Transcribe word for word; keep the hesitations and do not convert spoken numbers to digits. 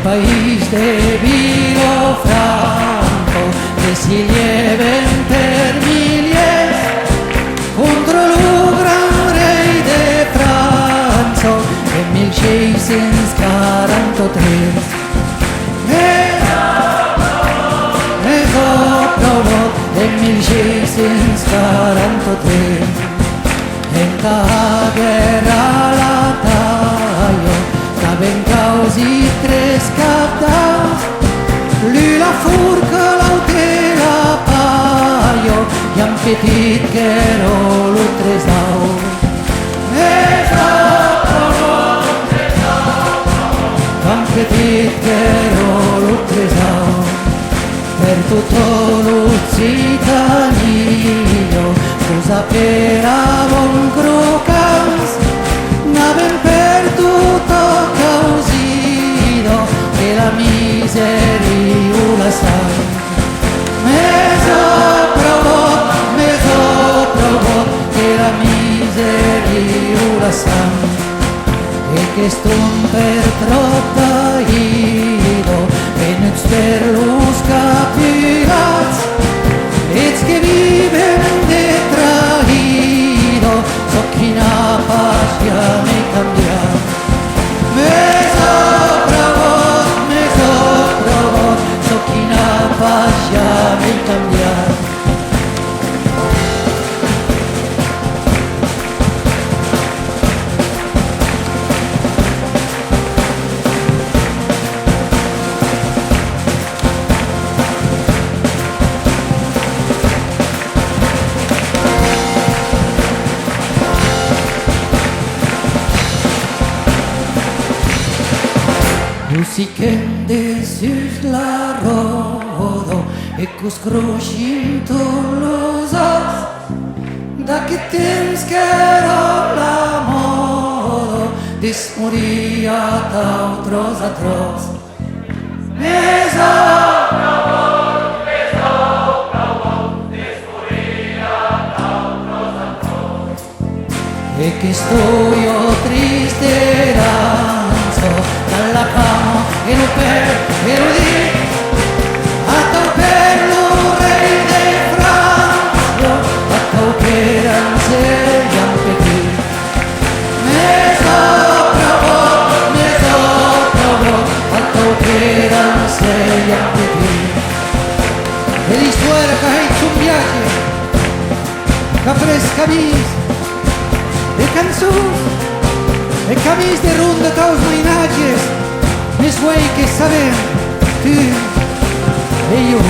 País de Vilafranca, que se lhèven per milièrs contra lo grand rei de França en mil sièis cents quaranta-tres. Mes, mes apr'aquò, en mil sièis cents quaranta-tres, entà la guèrra la talha, qu'avèn causit tres captaus, l'un la forca, l'aute la palha, e un petit qu'èra lo tresau. Mes apr'aquò, mes apr'aquò, un petit qu'èra lo tresau. Per tota l'Occitània, que'us aperavan crocants, n'avèn per tota causida que la misèria o la sang. Mes apr'aquò, mes apr'aquò, que la misèria o la sang. E qu'estón per tròp d'ahida, venuts per los capturats, eths que viven de trahida, çò qui n'a pas jamei cambiat. Mes apr'aquò, mes apr'aquò, çò qui n'a pas jamei cambiat. Lo siquèm dessús la ròda e que'us croishin tots los òs. D'aqueth temps qu'èra la mòda d'esmorir atau tròç a tròç. Mes apr'aquò, mes apr'aquò, d'esmorir atau tròç a tròç. E qu'estoi ò triste dança, dab la fama e lo pèl e lo dit, atau per lo rei de França, atau que dança Joan Petit. Mes apr'aquò, mes apr'aquò, atau que dança Joan Petit. E l'istòria qu'a hèit son viatge, qu'a pres camins de cançons e camins de rondas taus mainatges, mes uei que sabem, tu e jo.